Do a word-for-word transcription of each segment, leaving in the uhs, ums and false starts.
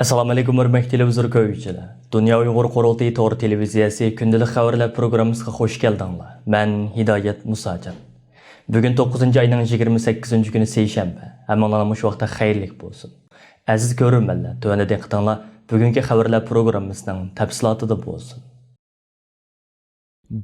ئەسسالامۇئەلەيكۇم، ھۆرمەتلىك تېلېۋىزور كۆرگۈچىلەر. دۇنيا ئۇيغۇر قۇرۇلتىيى تور تېلېۋىزىيەسى كۈندىلىك خەۋەرلەر پروگراممىسىغا خۇش كەلدىڭلار. مەن ھىدايەت مۇساجان. بۈگۈن توققۇزىنچى ئاينىڭ يىگىرمە سەككىزىنچى كۈنى سەيشەنبە. ھەممىڭلارغا مۇشۇ ۋاقىت خەيرلىك بولسۇن. ئەزىز كۆرۈرمەنلەر، تۆۋەندە دىققىتىڭلار بۈگۈنكى خەۋەرلەر پروگراممىسىنىڭ تەپسىلاتىدا بولسۇن.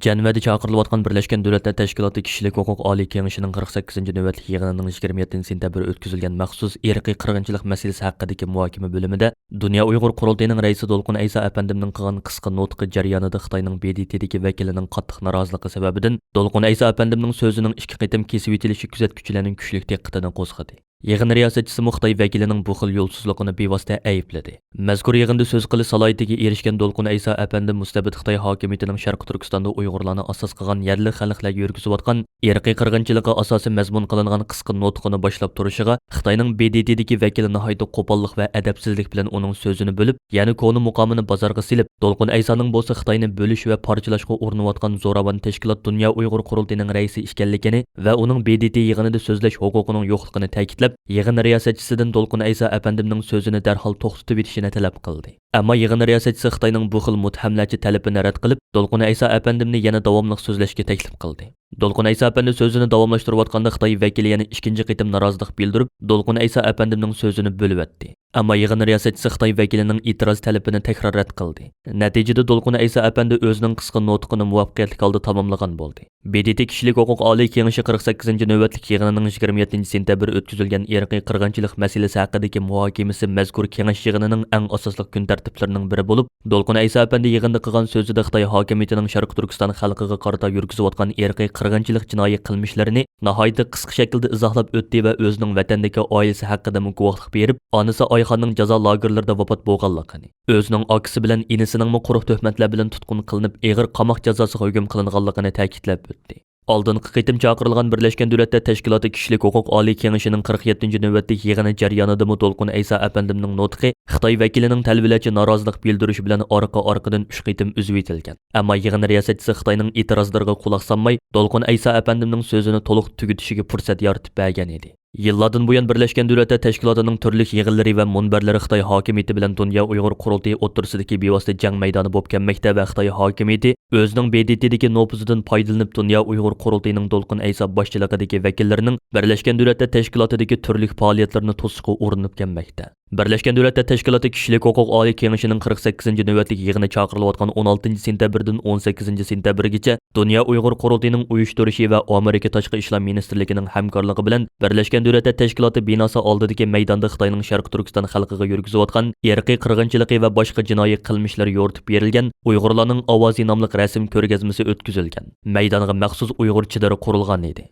جەنۋەدە چاقىرىلىۋاتقان بىرلەشكەن دۆلەتلەر تەشكىلاتى كىشىلىك ھوقۇق ئالىي كېڭىشىنىڭ قىرىق سەككىزىنچى نۆۋەتلىك يىغىنىنىڭ يىگىرمە يەتتىنچى سېنتەبىر ئۆتكۈزۈلگەن مەخسۇس ئىرقىي قىرغىنچىلىق مەسىلىسى ھەققىدىكى مۇھاكىمە بۆلۈمىدە دۇنيا ئۇيغۇر قۇرۇلتىيىنىڭ رەئىسى دولقۇن ئەيسا ئەپەندىمنىڭ قىلغان قىسقا نۇتقى جەريانىدا خىتاينىڭ ب د ت دىكى ۋەكىلىنىڭ قاتتىق نارازىلىقى سەۋەبىدىن دولقۇن ئەيسا ئەپەندىمنىڭ سۆزىنىڭ ئىككى قېتىم كېسىۋېتىلىشى كۆزەتكۈچىلەرنىڭ كۈچلۈك دىققىتىنى قوزغىدى. يىغىن رىياسەتچىسىمۇ خىتاي ۋەكىلىنىڭ بۇ خىل يولسىزلۇقىنى بىۋاسىتە ئەيىبلىدى. مەزكۇر يىغىندا سۆز قىلىش سالاھىيىتىگە ئېرىشكەن دولقۇن ئەيسا ئەپەندى مۇستەبىت خىتاي ھاكىمىيىتىنىڭ شەرقىي تۈركىستاندا ئۇيغۇرلارنى ئاساس قىلغان يەرلىك خەلقلەرگە يۈرگۈزۈۋاتقان ئىرقىي قىرغىنچىلىقى ئاساسىي مەزمۇن قىلىنغان قىسقا نۇتقىنى باشلاپ تۇرۇشىغا خىتاينىڭ ب د ت دىكى ۋەكىلى ناھايىتى قوپاللىق ۋە ئەدەپسىزلىك بىلەن ئۇنىڭ سۆزىنى بۆلۈپ، يەنە كونا مۇقامىنى بازارغا سېلىپ، دولقۇن ئەيسانىڭ بولسا خىتاينى بۆلۈش ۋە پارچىلاشقا ئۇرۇنۇۋاتقان زوراۋان تەشكىلات دۇنيا ئۇيغۇر قۇرۇلتىيىنىڭ رەئىسى ئىكەنلىكىنى ۋە ئۇنىڭ ب د ت يىغىنىدا سۆزلەش ھوقۇقىنىڭ يوقلۇقىنى تەكىتلەپ، يىغىن رىياسەتچىسىدىن دولقۇن ئەيسا ئەپەندىمنىڭ سۆزىنى دەرھال توختىتىۋېتىشىنى تەلەپ قىلدى. ئەمما يىغىن رىياسەتچىسى خىتاينىڭ بۇ خىل مۇتتەھەملەرچە تەلىپىنى رەت قىلىپ، دولقۇن ئەيسا ئەپەندىمنى يەنە داۋاملىق سۆزلەشكە تەكلىپ قىلدى. دولقۇن ئەيسا ئەپەندى سۆزىنى داۋاملاشتۇرۇۋاتقاندا خىتاي ۋەكىلى يەنە ئىككىنچى قېتىم نارازىلىق بىلدۈرۈپ، دولقۇن ئەيسا ئەپەندىمنىڭ سۆزىنى بۆلۈۋەتتى. ئەمما يىغىن رىياسەتچىسى خىتاي ۋەكىلىنىڭ ئېتىراز تەلىپىنى تەكرار رەت قىلدى. نەتىجىدە دولقۇن ئەيسا ئەپەندى ئۆزىنىڭ قىسقا نۇتقىنى مۇۋەپپەقىيەتلىك ھالدا تاماملىغان بولدى. ب د ت كىشىلىك ھوقۇق ئالىي كېڭىشى قىرىق سەككىزىنچى نۆۋەتلىك يىغىنىنىڭ يىگىرمە يەتتىنچى سېنتەبىر ئۆتكۈزۈلگەن ئىرقىي قىرغىنچىلىق مەسىلىسى ھەققىدىكى مۇھاكىمىسى مەزكۇر كېڭەش يىغىنىنىڭ ئەڭ ئاساسلىق كۈن تەرتىپلىرىنىڭ بىرى بولۇپ، دولقۇن ئەيسا ئەپەندى يىغىندا قىلغان سۆزىدە خىتاي ھاكىمىيىتىنىڭ شەرقىي تۈركىستان خەلقىگە قارىتا يۈرگۈزۈۋاتقان ئىرقىي قىرغىنچىلىق جىنايى قىلمىشلىرىنى ناھايىتى قىسقا شەكىلدە ئىزاھلاپ ئۆتتى ۋە ئۆزىنىڭ ۋەتەندىكى ئائىلىسى ھەققىدىمۇ گۇۋاھلىق بېرىپ، ئانىسى ئايخاننىڭ جازا لاگېرلىرىدا ۋاپات بولغانلىقىنى، ئۆزىنىڭ ئاكىسى بىلەن ئىنىسىنىڭمۇ قۇرۇق تۆھمەتلەر بىلەن تۇتقۇن قىلىنىپ، ئېغىر قاماق جازاسىغا ھۆكۈم قىلىنغانلىقىنى تەكىتلەپ ئۆتتى. ئالدىنقى قېتىم چاقىرىلغان بىرلەشكەن دۆلەتلەر تەشكىلاتى كىشىلىك ھوقۇق ئالىي كېڭىشىنىڭ قىرىق يەتتىنچى نۆۋەتلىك يىغىنى جەريانىدىمۇ دولقۇن ئەيسا ئەپەندىمنىڭ نۇتقى خىتاي ۋەكىلىنىڭ تەلۋىلەرچە نارازىلىق بىلدۈرۈشى بىلەن ئارقا-ئارقىدىن ئۈچ قېتىم ئۈزۈۋېتىلگەن. ئەمما يىغىن رىياسەتچىسى خىتاينىڭ ئېتىرازلىرىغا قۇلاق سالماي، دولقۇن ئەيسا ئەپەندىمنىڭ سۆزىنى تولۇق تۈگىتىشىگە پۇرسەت يارىتىپ بەرگەن ئىدى. يىللاردىن بۇيان، بىرلەشكەن دۆلەتلەر تەشكىلاتىنىڭ تۈرلۈك يىغىنلىرى ۋە مۇنبەرلىرى خىتاي ھاكىمىيىتى بىلەن دۇنيا ئۇيغۇر قۇرۇلتىيى ئوتتۇرىسىدىكى بىۋاسىتە جەڭ مەيدانى بولۇپ كەلمەكتە ۋە خىتاي ھاكىمىيىتى ئۆزىنىڭ ب د ت دىكى نوپۇزىدىن پايدىلىنىپ، دۇنيا ئۇيغۇر قۇرۇلتىيىنىڭ دولقۇن ئەيسا باشچىلىقىدىكى ۋەكىللىرىنىڭ بىرلەشكەن دۆلەتلەر تەشكىلاتىدىكى تۈرلۈك پائالىيەتلىرىنى توسۇشقا ئۇرۇنۇپ كەلمەكتە. بىرلەشكەن دۆلەتلەر تەشكىلاتى كىشىلىك ھوقۇق ئالىي كېڭىشىنىڭ قىرىق سەككىزىنچى نۆۋەتلىك يىغىنى چاقىرىلىۋاتقان ئون ئالتىنچى سېنتەبىردىن ئون سەككىزىنچى سېنتەبىرگىچە دۇنيا ئۇيغۇر قۇرۇلتىيىنىڭ ئۇيۇشتۇرۇشى ۋە ئامېرىكا تاشقى ئىشلار مىنىستىرلىكىنىڭ ھەمكارلىقى بىلەن بىرلەشكەن دۆلەتلەر تەشكىلاتى بىناسى ئالدىدىكى مەيداندا خىتاينىڭ شەرقىي تۈركىستان خەلقىگە يۈرگۈزۈۋاتقان ئىرقىي قىرغىنچىلىقى ۋە باشقا جىنايى قىلمىشلىرى يورۇتۇپ بېرىلگەن ئۇيغۇرلارنىڭ ئاۋازى ناملىق رەسىم كۆرگەزمىسى ئۆتكۈزۈلگەن. مەيدانغا مەخسۇس ئۇيغۇر چېدىرى قۇرۇلغان ئىدى.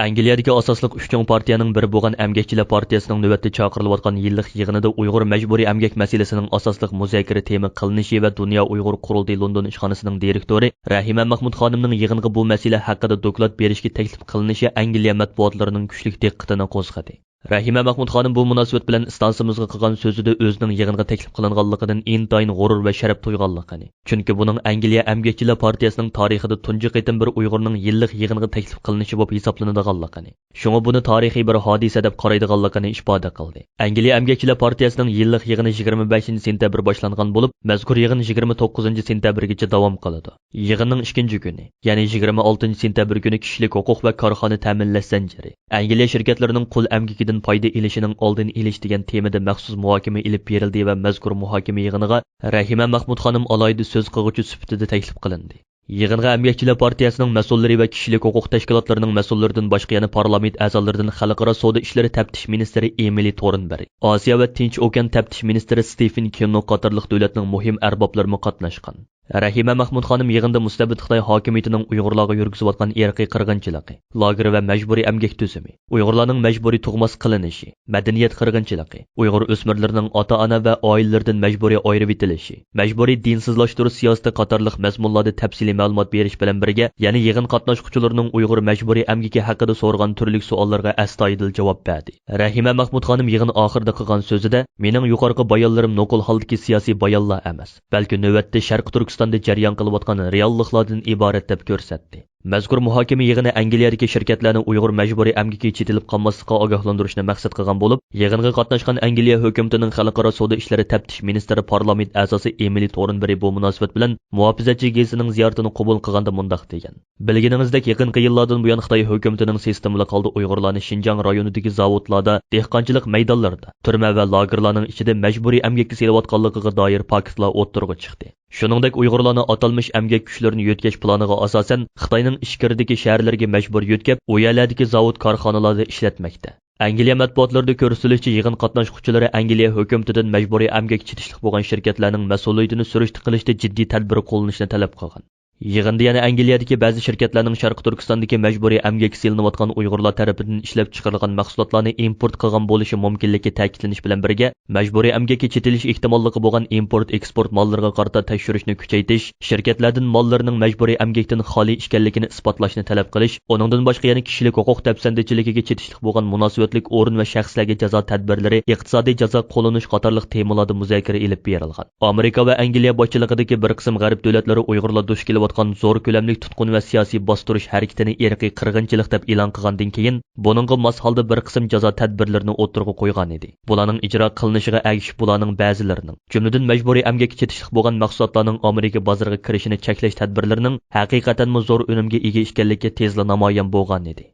ئەنگلىيەدىكى ئاساسلىق ئۈچ چوڭ پارتىيەنىڭ بىرى بولغان ئەمگەكچىلەر پارتىيەسىنىڭ نۆۋەتتە چاقىرىلىۋاتقان يىللىق يىغىنىدا ئۇيغۇر مەجبۇرىي ئەمگەك مەسىلىسىنىڭ ئاساسلىق مۇزاكىرە تېما قىلىنىشى ۋە دۇنيا ئۇيغۇر قۇرۇلتىيى لوندون ئىشخانىسىنىڭ دىرېكتورى رەھىمە مەخمۇت خانىمنىڭ يىغىنغا بۇ مەسىلە ھەققىدە دوكلات بېرىشكە تەكلىپ قىلىنىشى ئەنگلىيە مەتبۇئاتلىرىنىڭ كۈچلۈك دىققىتىنى قوزغىدى. رەھىمە مەخمۇت خانىم بۇ مۇناسىۋەت بىلەن ئىستانسىمىزغا قىلغان سۆزىدە ئۆزىنىڭ يىغىنغا تەكلىپ قىلىنغانلىقىدىن ئىنتايىن غۇرۇر ۋە شەرەپ تۇيغانلىقىنى، چۈنكى بۇنىڭ ئەنگلىيە ئەمگەكچىلەر پارتىيەسىنىڭ تارىخىدا تۇنجى قېتىم بىر ئۇيغۇرنىڭ يىللىق يىغىنغا تەكلىپ قىلىنىشى بولۇپ ھېسابلىنىدىغانلىقىنى، شۇڭا بۇنى تارىخىي بىر ھادىسە دەپ قارايدىغانلىقىنى ئىپادە قىلدى. ئەنگلىيە ئەمگەكچىلەر پارتىيەسىنىڭ يىللىق يىغىنى يىگىرمە بەشىنچى سېنتەبىر باشلانغان بولۇپ، مەزكۇر يىغىن يىگىرمە توققۇزىنچى سېنتەبىرگىچە داۋام قىلىدۇ. يىغىننىڭ ئىككىنچى كۈنى، يەنى يىگىرمە ئالتىنچى سېنتەبىر كۈنى كىشىلىك ھوقۇق ۋە كارخانا تەمىنلەش زەنجىرى، ئەنگلىيە شىركەتلىرىنىڭ قۇل ئەمگىكىدىن پايدا ئېلىشىنىڭ ئالدىنى ئېلىش دېگەن تېمىدا مەخسۇس مۇھاكىمە ئېلىپ بېرىلدى ۋە مەزكۇر مۇھاكىمە يىغىنىغا رەھىمە مەخمۇت خانىم ئالاھىدە سۆز قىلغۇچى سۈپىتىدە تەكلىپ قىلىندى. يىغىنغا ئەمگەكچىلەر پارتىيەسىنىڭ مەسئۇللىرى ۋە كىشىلىك ھوقۇق تەشكىلاتلىرىنىڭ مەسئۇللىرىدىن باشقا يەنە پارلامېنت ئەزالىرىدىن خەلقئارا سودا ئىشلىرى تەپتىش مىنىستىرى ئېمىلى تورنبېرگ، ئاسىيا ۋە تىنچ ئوكيان تەپتىش مىنىستىرى ستېفېن كىننوك قاتارلىق دۆلەتنىڭ مۇھىم ئەربابلىرىمۇ قاتناشقان. رەھىمە مەخمۇت خانىم يىغىندا مۇستەبىت خىتاي ھاكىمىيىتىنىڭ ئۇيغۇرلارغا يۈرگۈزۈۋاتقان ئىرقىي قىرغىنچىلىقى، لاگېر ۋە مەجبۇرىي ئەمگەك تۈزۈمى، ئۇيغۇرلارنىڭ مەجبۇرىي تۇغماس قىلىنىشى، مەدەنىيەت قىرغىنچىلىقى، ئۇيغۇر ئۆسمۈرلىرىنىڭ ئاتا-ئانا ۋە ئائىلىلىرىدىن مەجبۇرىي ئايرىۋېتىلىشى، مەجبۇرىي دىنسىزلاشتۇرۇش سىياسىتى قاتارلىق مەزمۇنلاردا تەپسىلىي مەلۇمات بېرىش بىلەن بىرگە، يەنە يىغىن قاتناشقۇچىلىرىنىڭ ئۇيغۇر مەجبۇرىي ئەمگىكى ھەققىدە سورىغان تۈرلۈك سوئاللىرىغا ئەستايىدىل جاۋاب بەردى. رەھىمە مەخمۇت خانىم يىغىن ئاخىرىدا قىلغان سۆزىدە، مېنىڭ يۇقىرىقى بايانلىرىم نوقۇل ھالدىكى سىياسىي بايانلار ئەمەس، بەلكى نۆۋەتتە شەرقىي تۈركىستاندا جەريان قىلىۋاتقان رېئاللىقلاردىن ئىبارەت، دەپ كۆرسەتتى. مەزكۇر مۇھاكىمە يىغىنى ئەنگلىيەدىكى شىركەتلەرنى ئۇيغۇر مەجبۇرىي ئەمگىكىگە چېتىلىپ قالماسلىققا ئاگاھلاندۇرۇشنى مەقسەت قىلغان بولۇپ، يىغىنغا قاتناشقان ئەنگلىيە ھۆكۈمىتىنىڭ خەلقئارا سودا ئىشلىرى تەپتىش مىنىستىرى پارلامېنت ئەزاسى ئېمىلى تورنبېرى بۇ مۇناسىۋەت بىلەن مۇھاپىزەتچى گېزىتىنىڭ زىيارىتىنى قوبۇل قىلغاندا مۇنداق دېگەن: بىلگىنىڭىزدەك، يېقىنقى يىللاردىن بۇيان خىتاي ھۆكۈمىتىنىڭ سىستېمىلىق ھالدا ئۇيغۇرلارنى شىنجاڭ رايونىدىكى زاۋۇتلاردا، دېھقانچىلىق مەيدانلىرىدا، تۈرمە ۋە لاگېرلارنىڭ ئىچىدە مەجبۇرىي ئەمگەككە سېلىۋاتقانلىقىغا دائىر پاكىتلار ئوتتۇرىغا چىقتى. شۇنىڭدەك ئۇيغۇرلارنى ئاتالمىش ئەمگەك كۈچلىرىنى يۆتكەش پىلانىغا ئاساسەن، خىتاينىڭ ئىچكىرىدىكى شەھەرلەرگە مەجبۇر يۆتكەپ، ئۇ يەرلەردىكى زاۋۇت كارخانىلاردا ئىشلەتمەكتە. ئەنگلىيە مەتبۇئاتلىرىدا كۆرسىتىلىشىچە، يىغىن قاتناشقۇچىلىرى ئەنگلىيە ھۆكۈمىتىدىن مەجبۇرىي ئەمگەككە چېتىشلىق بولغان شىركەتلەرنىڭ مەسئۇلىيىتىنى سۈرۈشتە قىلىشتا جىددىي تەدبىر قوللىنىشنى تەلەپ قىلغان. يىغىندا يەنە ئەنگلىيەدىكى بەزى شىركەتلەرنىڭ شەرقىي تۈركىستاندىكى مەجبۇرىي ئەمگەككە سېلىنىۋاتقان ئۇيغۇرلار تەرىپىدىن ئىشلەپچىقىرىلغان مەھسۇلاتلارنى ئىمپورت قىلغان بولۇشى مۇمكىنلىكى تەكىتلىنىش بىلەن بىرگە، مەجبۇرىي ئەمگەككە چېتىلىش ئېھتىماللىقى بولغان ئىمپورت، ئېكسپورت ماللىرىغا قارىتا تەكشۈرۈشنى كۈچەيتىش، شىركەتلەردىن ماللىرىنىڭ مەجبۇرىي ئەمگەكتىن خالىي ئىكەنلىكىنى ئىسپاتلاشنى تەلەپ قىلىش، ئۇنىڭدىن باشقا يەنە كىشىلىك ھوقۇق دەپسەندىچىلىكىگە چېتىشلىق بولغان مۇناسىۋەتلىك ئورۇن ۋە شەخسلەرگە جازا تەدبىرلىرى، ئىقتىسادىي جازا قوللىنىش قاتارلىق تېمىلاردا مۇزاكىرە ئېلىپ بېرىلغان. ئامېرىكا ۋە ئەنگلىيە باشچىلىقىدىكى بىر قىسىم غەرب دۆلەتلىرى ئۇيغۇرلار دۇچ كېلىۋاتقان زور كۆلەملىك تۇتقۇن ۋە سىياسىي باستۇرۇش ھەرىكىتىنى ئىرقىي قىرغىنچىلىق دەپ ئېلان قىلغاندىن كېيىن، بۇنىڭغا ماس ھالدا بىر قىسىم جازا تەدبىرلىرىنى ئوتتۇرىغا قويغانىدى. بۇلارنىڭ ئىجرا قىلىنىشىغا ئەگىشىپ، بۇلارنىڭ بەزىلىرىنىڭ، جۈملىدىن مەجبۇرىي ئەمگەككە چېتىشلىق بولغان مەھسۇلاتلارنىڭ ئامېرىكا بازىرىغا كىرىشىنى چەكلەش تەدبىرلىرىنىڭ ھەقىقەتەنمۇ زور ئۈنۈمگە ئىگە ئىكەنلىكى تېزلا نامايان بولغانىدى.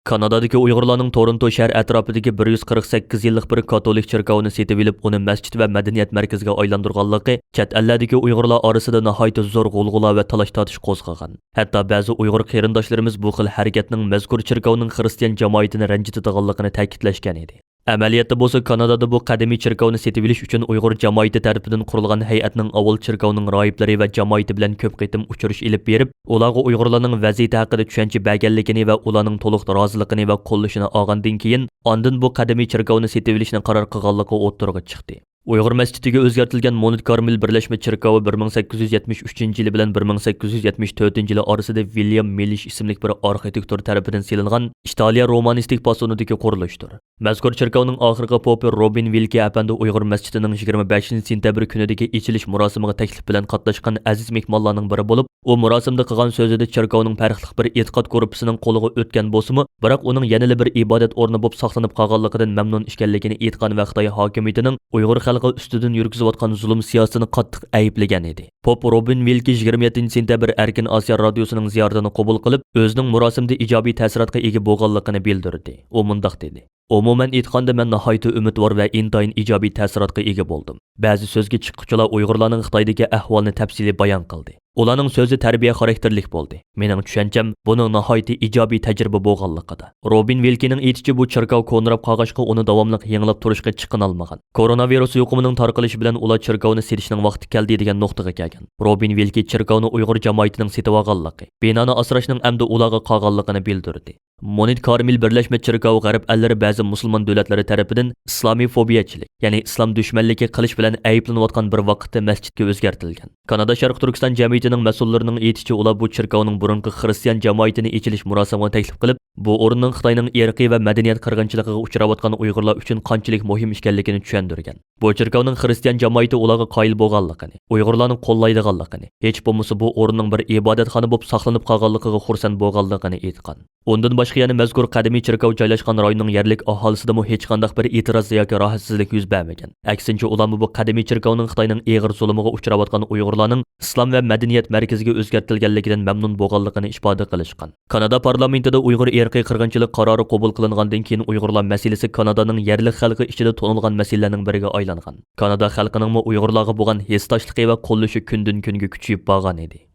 كانادادىكى ئۇيغۇرلارنىڭ تورونتو شەھەر ئەتراپىدىكى بىر يۈز قىرىق سەككىز يىللىق بىر كاتولىك چېركاۋىنى سېتىۋېلىپ، ئۇنى مەسچىت ۋە مەدەنىيەت مەركىزىگە ئايلاندۇرغانلىقى چەت ئەللەردىكى ئۇيغۇرلار ئارىسىدا ناھايىتى زور غۇلغۇلا ۋە تالاش-تارتىش قوزغىغان. ھەتتا بەزى ئۇيغۇر قېرىنداشلىرىمىز بۇ خىل ھەرىكەتنىڭ مەزكۇر چېركاۋنىڭ خىرىستىيان جامائىتىنى رەنجىتىدىغانلىقىنى تەكىتلەشكەن ئىدى. ئەمەلىيەتتە بولسا، كانادادا بۇ قەدىمىي چېركاۋنى سېتىۋېلىش ئۈچۈن ئۇيغۇر جامائىتى تەرىپىدىن قۇرۇلغان ھەيئەتنىڭ ئاۋۋال چېركاۋنىڭ راھىبلىرى ۋە جامائىتى بىلەن كۆپ قېتىم ئۇچرىشىش ئېلىپ بېرىپ، ئۇلارغا ئۇيغۇرلارنىڭ ۋەزىيىتى ھەققىدە چۈشەنچە بەرگەنلىكىنى ۋە ئۇلارنىڭ تولۇق رازىلىقىنى ۋە قوللىشىنى ئالغاندىن كېيىن، ئاندىن بۇ قەدىمىي چېركاۋنى سېتىۋېلىشنى قارار قىلغانلىقى ئوتتۇرىغا چىقتى. ئۇيغۇر مەسچىتىگە ئۆزگەرتىلگەن مونت كارمېل بىرلەشمە چېركاۋى بىر مىڭ سەككىز يۈز يەتمىش ئۈچىنچى يىلى بىلەن بىر مىڭ سەككىز يۈز يەتمىش تۆتىنچى يىلى ئارىسىدا ۋىليام مىلىش ئىسىملىك بىر ئارخىتېكتور تەرىپىدىن سېلىنغان ئىتالىيە رومانىستىك پاسونىدىكى قۇرۇلۇشتۇر. مەزكۇر چېركاۋنىڭ ئاخىرقى پوپى روبىن ۋىلكى ئەپەندى ئۇيغۇر مەسچىتىنىڭ يىگىرمە بەشىنچى سېنتەبىر كۈنىدىكى ئېچىلىش مۇراسىمىغا تەكلىپ بىلەن قاتناشقان ئەزىز مېھمانلارنىڭ بىرى بولۇپ، ئۇ مۇراسىمدا قىلغان سۆزىدە چېركاۋنىڭ پەرقلىق بىر ئېتىقاد گۇرۇپپىسىنىڭ قولىغا ئۆتكەن بولسىمۇ، بىراق ئۇنىڭ يەنىلا بىر ئىبادەت ئورنى بولۇپ ساقلىنىپ قالغانلىقىدىن مەمنۇن ئىكەنلىكىنى ئېيتقان ۋە خىتاي ھاكىمىيىتىنىڭ ئۇيغۇر خەلقى ئۈستىدىن يۈرگۈزۈۋاتقان زۇلۇم سىياسىتىنى قاتتىق ئەيىبلىگەن ئىدى. پوپ روبىن ۋىلكى يىگىرمە يەتتىنچى سېنتەبىر ئەركىن ئاسىيا رادىيوسىنىڭ زىيارىتىنى قوبۇل قىلىپ، ئۆزىنىڭ مۇراسىمدا ئىجابىي تەسىراتقا ئىگە بولغانلىقىنى بىلدۈردى. ئۇ مۇنداق دېدى: «ئومۇمەن ئېيتقاندا، مەن ناھايىتى ئۈمىدۋار ۋە ئىنتايىن ئىجابىي تەسىراتقا ئىگە بولدۇم. بەزى سۆزگە چىققۇچىلار ئۇيغۇرلارنىڭ خىتايدىكى ئەھۋالىنى تەپسىلىي بايان قىلدى. ئۇلارنىڭ سۆزى تەربىيە خاراكتېرلىك بولدى. مېنىڭ چۈشەنچەم، بۇنىڭ ناھايىتى ئىجابىي تەجرىبە بولغانلىقىدا.» روبىن ۋىلكىنىڭ ئېيتىشىچە، بۇ چېركاۋ كونىراپ قالغاچقا، ئۇنى داۋاملىق يېڭىلاپ تۇرۇشقا چىقىنالمىغان. كورونا ۋىرۇس يۇقۇمىنىڭ تارقىلىشى بىلەن ئۇلار چېركاۋنى سېتىشنىڭ ۋاقتى كەلدى دېگەن نۇقتىغا كەلگەن. روبىن ۋىلكى چېركاۋنى ئۇيغۇر جامائىتىنىڭ سېتىۋالغانلىقى، بىنانى ئاسراشنىڭ ئەمدى ئۇلارغا قالغانلىقىنى بىلدۈردى. مونت كارمېل بىرلەشمە چېركاۋى غەرب ئەللىرى بەزى مۇسۇلمان دۆلەتلىرى تەرىپىدىن ئىسلامىفوبىيەچىلىك، يەنى ئىسلام دۈشمەنلىكى قىلىش بىلەن ئەيىبلىنىۋاتقان بىر ۋاقىتتا مەسچىتكە ئۆزگەرتىلگەن. كانادا شەرقىي تۈركىستان جەمئىيىتىنىڭ مەسئۇللىرىنىڭ ئېيتىشىچە، ئۇلار بۇ چېركاۋنىڭ بۇرۇنقى خىرىستىيان جامائىتىنى ئېچىلىش مۇراسىمىغا تەكلىپ قىلىپ، بۇ ئورۇننىڭ خىتاينىڭ ئىرقىي ۋە مەدەنىيەت قىرغىنچىلىقىغا ئۇچراۋاتقان ئۇيغۇرلار ئۈچۈن قانچىلىك مۇھىم ئىكەنلىكىنى چۈشەندۈرگەن. بۇ چېركاۋنىڭ خىرىستىيان جامائىتى ئۇلارغا قايىل بولغانلىقىنى، ئۇيغۇرلارنى قوللايدىغانلىقىنى، ھېچ بولمىسا بۇ ئورۇننىڭ بىر ئىبادەتخانا بولۇپ ساقلىنىپ قالغانلىقىغا خۇرسەن بولغانلىقىنى ئېيتقان. ئۇندىن باشقا يەنە مەزكۇر قەدىمىي چېركاۋ جايلاشقان رايوننىڭ يەرلىك ئاھالىسىدىمۇ ھېچقانداق بىر ئېتىراز ياكى راھەتسىزلىك يۈز بەرمىگەن. ئەكسىنچە، ئۇلارمۇ بۇ قەدىمىي چېركاۋنىڭ خىتاينىڭ ئېغىر زۇلۇمىغا ئۇچراۋاتقان ئۇيغۇرلارنىڭ ئىسلام ۋە مەدەنىيەت مەركىزىگە ئۆزگەرتىلگەنلىكىدىن مەمنۇن بولغانلىقىنى ئىپادە قىلىشقان. كانادا پارلامېنتىدا ئۇيغۇر ئىرقىي قىرغىنچىلىق قارارى قوبۇل قىلىنغاندىن كېيىن، ئۇيغۇرلار مەسىلىسى كانادانىڭ يەرلىك خەلقى ئىچىدە تونۇلغان مەسىلىلەرنىڭ بىرىگە ئايلانغان. كانادا خەلقىنىڭمۇ ئۇيغۇرلارغا بولغان ھېسداشلىقى ۋە قوللىشى كۈندىن-كۈنگە كۈچىيىپ بارغانىدى.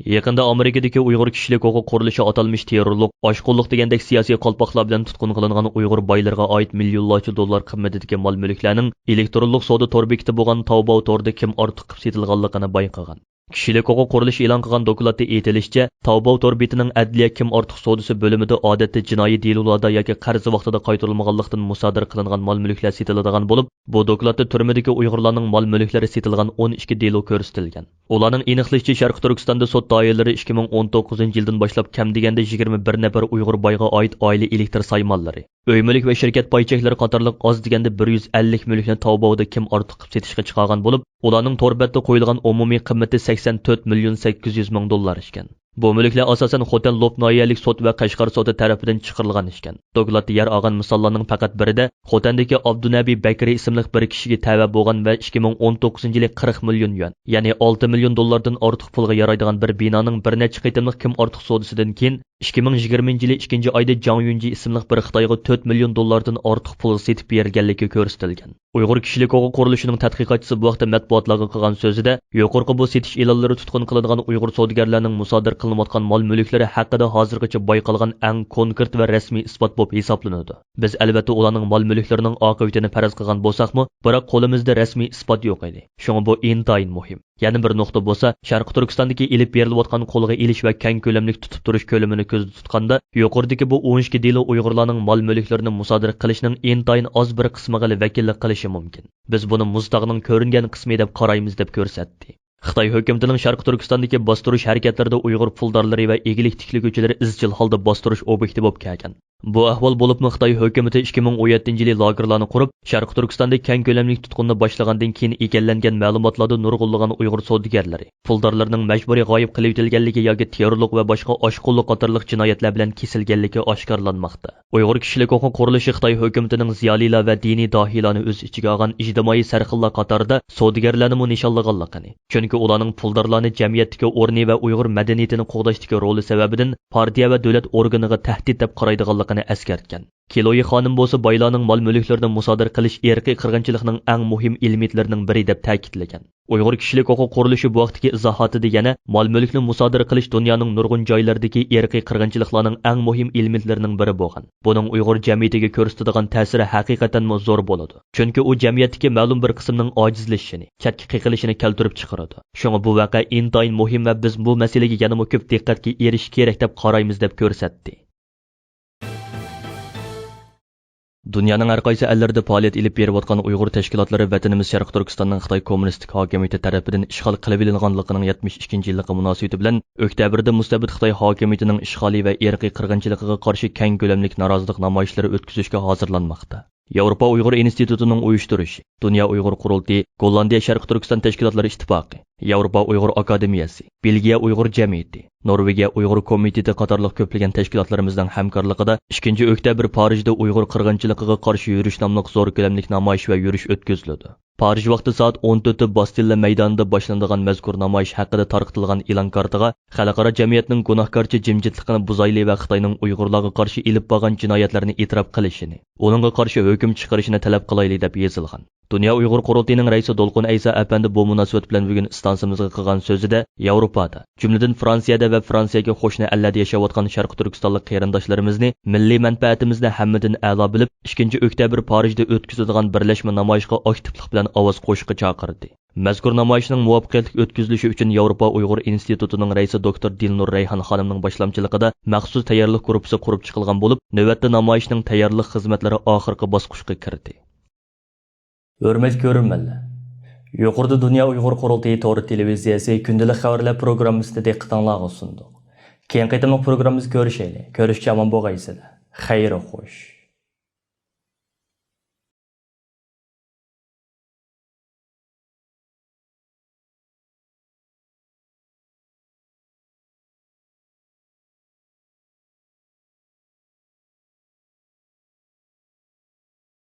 يېقىندا ئامېرىكىدىكى ئۇيغۇر كىشىلىك ھوقۇق قۇرۇلۇشى ئاتالمىش تېررورلۇق، ئاشقۇنلۇق دېگەندەك سىياسىي قالپاقلار بىلەن تۇتقۇن قىلىنغان ئۇيغۇر بايلىرىغا ئائىت مىليونلارچە دوللار قىممىتىدىكى مال-مۈلۈكلەرنىڭ ئېلېكترونلۇق سودا تور بېكىتى بولغان تاۋباۋ تورىدا كىم ئارتۇق قىلىپ سېتىلغانلىقىنى بايقىغان. كىشىلىك ھوقۇق قۇرۇلۇشى ئېلان قىلغان دوكلاتتا ئېيتىلىشىچە، تاۋباۋ تور بېتىنىڭ ئەدلىيە كىم ئارتۇق سودىسى بۆلۈمىدە ئادەتتە جىنايى دېلولاردا ياكى قەرز ۋاقتىدا قايتۇرۇلمىغانلىقتىن مۇسادىرە قىلىنغان مال-مۈلۈكلەر سېتىلىدىغان بولۇپ، بۇ دوكلاتتا تۈرمىدىكى ئۇيغۇرلارنىڭ مال-مۈلۈكلىرى سېتىلغان ئون ئىككى دېلو كۆرسىتىلگەن. ئۇلارنىڭ ئېنىقلىشىچە، شەرقىي تۈركىستاندا سوت دائىرىلىرى ئىككى مىڭ ئون توققۇزىنچى يىلدىن باشلاپ كەم دېگەندە يىگىرمە بىر نەپەر ئۇيغۇر بايغا ئائىت ئائىلە ئېلېكتر سايمانلىرى، ئۆي-مۈلۈك ۋە شىركەت پاي چەكلىرى قاتارلىق ئاز دېگەندە بىر يۈز ئەللىك مۈلۈكنى تاۋباۋدا كىم ئارتۇق قىلىپ سېتىشقا چىقارغان بولۇپ، ئۇلارنىڭ تور بەتتە قويۇلغان ئومۇمىي قىممىتى سەكسەن تۆت مىليون سەككىز يۈز مىڭ دوللار ئىكەن. بۇ مۈلۈكلەر ئاساسەن خوتەن لوپ ناھىيەلىك سوت ۋە قەشقەر سوتى تەرىپىدىن چىقىرىلغان ئىكەن. دوكلاتتا يەر ئالغان مىساللارنىڭ پەقەت بىرىدە خوتەندىكى ئابدۇنەبى بەكرى ئىسىملىق بىر كىشىگە تەۋە بولغان ۋە ئىككى مىڭ ئون توققۇزىنچى يىلى قىرىق مىليون يۈەن، يەنى ئالتە مىليون دوللاردىن ئارتۇق پۇلغا يارايدىغان بىر بىنانىڭ بىر نەچچە قېتىملىق كىم ئارتۇق سودىسىدىن كېيىن، ئىككى مىڭ يىگىرمىنچى يىلى ئىككىنچى ئايدا جاڭ يۈنجى ئىسىملىق بىر خىتايغا تۆت مىليون دوللاردىن ئارتۇق پۇلغا سېتىپ بېرىلگەنلىكى كۆرسىتىلگەن. ئۇيغۇر كىشىلىك ھوقۇق قۇرۇلۇشىنىڭ تەتقىقاتچىسى بۇ ھەقتە مەتبۇئاتلارغا قىلغان سۆزىدە، يۇقىرىقى بۇ سېتىش ئېلانلىرى تۇتقۇن قىلىنغان ئۇيغۇر سودىگەرلەرنىڭ مۇسادىرە قىلىنىۋاتقان مال مۈلۈكلىرى ھەققىدە ھازىرغىچە بايقالغان ئەڭ كونكرېت ۋە رەسمىي ئىسپات بولۇپ ھېسابلىنىدۇ. بىز ئەلۋەتتە ئۇلارنىڭ مال مۈلۈكلىرىنىڭ ئاقىۋىتىنى پەرەز قىلغان بولساقمۇ، بىراق قولىمىزدا رەسمىي ئىسپات يوق ئىدى. شۇڭا بۇ ئىنتايىن مۇھىم. يەنە بىر نۇقتا بولسا، شەرقىي تۈركىستاندىكى ئېلىپ بېرىلىۋاتقان قولغا ئېلىش ۋە كەڭ كۆلەملىك تۇتۇپ تۇرۇش كۆلىمىنى كۆزدە تۇتقاندا، يۇقىرىدىكى بۇ ئون ئىككى دېلو ئۇيغۇرلارنىڭ مال مۈلۈكلىرىنى مۇسادىرە قىلىشنىڭ ئىنتايىن ئاز بىر قىسمىغىلا ۋەكىللىك قىلىشى مۇمكىن. بىز بۇنى مۇز تاغنىڭ كۆرۈنگەن قىسمى دەپ قارايمىز، دەپ كۆرسەتتى. خىتاي ھۆكۈمىتىنىڭ شەرقىي تۈركىستاندىكى باستۇرۇش ھەرىكەتلىرىدە ئۇيغۇر پۇلدارلىرى ۋە ئىگىلىك تىكلىگۈچىلىرى ئىزچىل ھالدا باستۇرۇش ئوبيېكتى بولۇپ كەلگەن. بۇ ئەھۋال بولۇپمۇ خىتاي ھۆكۈمىتى ئىككى مىڭ ئون يەتتىنچى يىلى لاگېرلارنى قۇرۇپ، شەرقىي تۈركىستاندا كەڭ كۆلەملىك تۇتقۇننى باشلىغاندىن كېيىن ئىگىلەنگەن مەلۇماتلاردا نۇرغۇنلىغان ئۇيغۇر سودىگەرلىرى، پۇلدارلىرىنىڭ مەجبۇرىي غايىب قىلىۋېتىلگەنلىكى ياكى تېررورلۇق ۋە باشقا ئاشقۇنلۇق قاتارلىق جىنايەتلەر بىلەن كېسىلگەنلىكى ئاشكارىلانماقتا. ئۇيغۇر كىشىلىك ھوقۇق قۇرۇلۇشى خىتاي ھۆكۈمىتىنىڭ زىيالىيلار ۋە دىنىي داھىيلارنى ئۆز ئىچىگە ئالغان ئىجتىمائىي سەرخىللار قاتارىدا سودىگەرلەرنىمۇ نىشانلىغانلىقىنى، چۈنكى ئۇلارنىڭ پۇلدارلارنى جەمئىيەتتىكى ئورنى ۋە ئۇيغۇر مەدەنىيىتىنى قوغداشتىكى رولى سەۋەبىدىن پارتىيە ۋە دۆلەت ئورگىنىغا تەھدىت دەپ قارايدىغانلىقىنى ئەسكەرتكەن. كىلويى خانىم بولسا بايلارنىڭ مال مۈلۈكلىرىنى مۇسادىرە قىلىش ئىرقىي قىرغىنچىلىقنىڭ ئەڭ مۇھىم ئېلېمېنتلىرىنىڭ بىرى دەپ تەكىتلىگەن. ئۇيغۇر كىشىلىك ھوقۇق قۇرۇلۇشى بۇ ھەقتىكى ئىزاھاتىدا يەنە مال مۈلۈكنى مۇسادىرە قىلىش دۇنيانىڭ نۇرغۇن جايلىرىدىكى ئىرقىي قىرغىنچىلىقلارنىڭ ئەڭ مۇھىم ئېلېمېنتلىرىنىڭ بىرى بولغان. بۇنىڭ ئۇيغۇر جەمئىيىتىگە كۆرسىتىدىغان تەسىرى ھەقىقەتەنمۇ زور بولىدۇ. چۈنكى ئۇ جەمئىيەتتىكى مەلۇم بىر قىسىمنىڭ ئاجىزلىشىشىنى، چەتكە قېقىلىشىنى كەلتۈرۈپ چىقىرىدۇ. شۇڭا بۇ ۋەقە ئىنتايىن مۇھىم ۋە بىز بۇ مەسىلىگە يەنىمۇ كۆپ دىققەتكە ئېرىشىش كېرەك دەپ قارايمىز، دەپ كۆرسەتتى. دۇنيانىڭ ھەر قايسى ئەللىرىدە پائالىيەت ئېلىپ بېرىۋاتقان ئۇيغۇر تەشكىلاتلىرى ۋەتىنىمىز شەرقىي تۈركىستاننىڭ خىتاي كوممۇنىستىك ھاكىمىيىتى تەرىپىدىن ئىشغال قىلىۋېلىنغانلىقىنىڭ يەتمىش ئىككىنچى يىللىقى مۇناسىۋىتى بىلەن ئۆكتەبىردە مۇستەبىت خىتاي ھاكىمىيىتىنىڭ ئىشغالى ۋە ئىرقىي قىرغىنچىلىقىغا قارشى كەڭ كۆلەملىك نارازىلىق نامايىشلىرى ئۆتكۈزۈشكە ھازىرلانماقتا. ياۋروپا ئۇيغۇر ئىنستىتۇتىنىڭ ئۇيۇشتۇرۇشى، دۇنيا ئۇيغۇر قۇرۇلتىيى، گوللاندىيە شەرقىي تۈركىستان تەشكىلاتلىرى ئىتتىپاقى، ياۋروپا ئۇيغۇر ئاكادېمىيەسى، بېلگىيە ئۇيغۇر جەمئىيىتى، نورۋېگىيە ئۇيغۇر كومىتېتى قاتارلىق كۆپلىگەن تەشكىلاتلىرىمىزنىڭ ھەمكارلىقىدا ئىككىنچى ئۆكتەبىر پارىژدا ئۇيغۇر قىرغىنچىلىقىغا قارشى يۈرۈش ناملىق زور كۆلەملىك نامايىش ۋە يۈرۈش ئۆتكۈزۈلىدۇ. پارىژ ۋاقتى سائەت ئون تۆتتە باستىللا مەيدانىدا باشلىنىدىغان مەزكۇر نامايىش ھەققىدە تارقىتىلغان ئېلان كارتىغا خەلقئارا جەمئىيەتنىڭ گۇناھكارچە جىمجىتلىقىنى بۇزايلى ۋە خىتاينىڭ ئۇيغۇرلارغا قارشى ئېلىپ بارغان جىنايەتلىرىنى ئېتىراپ قىلىشىنى، ئۇنىڭغا قارشى ھۆكۈم چىقىرىشىنى تەلەپ قىلايلى، دەپ يېزىلغان. دۇنيا ئۇيغۇر قۇرۇلتىيىنىڭ رەئىسى دولقۇن ئەيسا ئەپەندى بۇ مۇناسىۋەت بىلەن بۈگۈن ئىستانسىمىزغا قىلغان سۆزىدە، ياۋروپادا، جۈملىدىن فرانسىيەدە ۋە فرانسىيەگە قوشنا ئەللەردە ياشاۋاتقان شەرقىي تۈركىستانلىق قېرىنداشلىرىمىزنى مىللىي مەنپەئەتىمىزنى ھەممىدىن ئەلا بىلىپ، ئىككىنچى ئۆكتەبىر پارىژدا ئۆتكۈزىدىغان بىرلەشمە نامايىشقا ئاكتىپلىق بىلەن ئاۋاز قوشۇشقا چاقىردى. مەزكۇر نامايىشنىڭ مۇۋەپپەقىيەتلىك ئۆتكۈزۈلۈشى ئۈچۈن ياۋروپا ئۇيغۇر ئىنستىتۇتىنىڭ رەئىسى دوكتور دىلنۇر رەيھان خانىمنىڭ باشلامچىلىقىدا مەخسۇس تەييارلىق گۇرۇپپىسى قۇرۇپ چىقىلغان بولۇپ، نۆۋەتتە نامايىشنىڭ تەييارلىق خىزمەتلىرى ئاخىرقى باسقۇچقا كىردى. ھۆرمەتلىك كۆرۈرمەنلەر، يۇقىرىدا دۇنيا ئۇيغۇر قۇرۇلتىيى تور تېلېۋىزىيەسى كۈندىلىك خەۋەرلەر پروگراممىسىنى دىققىتىڭلارغا سۇندۇق. كېيىنكى قېتىملىق پروگراممىمىزدا كۆرۈشەيلى. كۆرۈشكىچە ئامان بولغايسىلەر. خەير خوش.